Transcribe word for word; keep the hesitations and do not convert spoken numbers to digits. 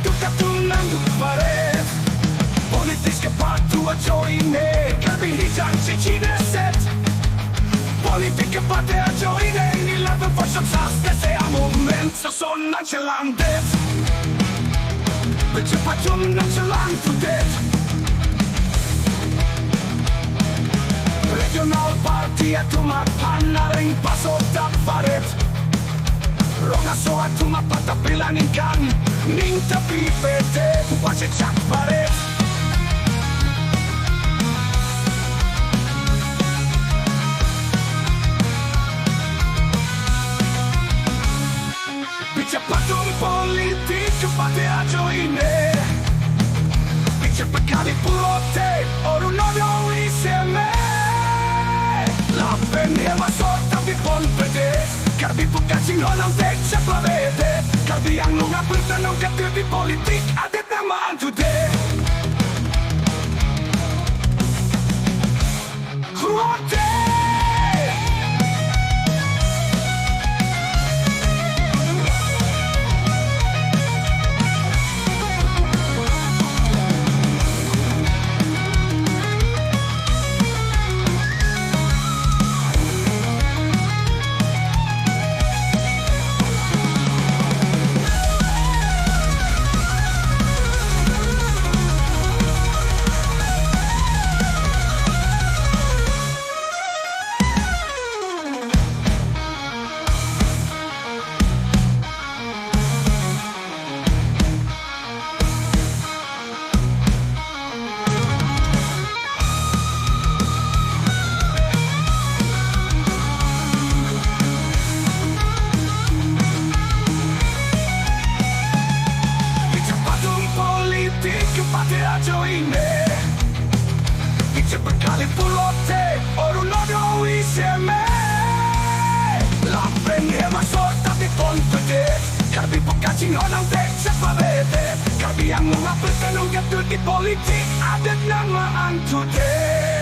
Duk atum nangduk varet. Politics kepatu ajoine, Karbi hijang si chine set. Politics kepatu ajoine, nilabang for success, tese a-movement, soson nangchelangdet. Bijepatum nangchelangthudet. Regional party atum aphan areng paso dak varet. Rong aso atum aphan ta pila ningkan, ning ta pipedet, upachechak varet. Bijepatum politics kepatu ajoine. Bijepa kali pulote, Orunodoi isi me. Lapen hem asor ta piponpedet. Karbi pu kachinghon nangtekchak lavedet. Karbi Anglong apirta nangkatudi politics adet nangma-anthudet. Khuote. Bijepatum politics kepatu ajoine. Bijepa kali pulote, Orunodoi isi me. Lapen hem asor ta piponpedet. Karbi pu kachinghon nangtekchak lavedet. Karbi Anglong apirta nangkatudi politics adet nangma-anthudet.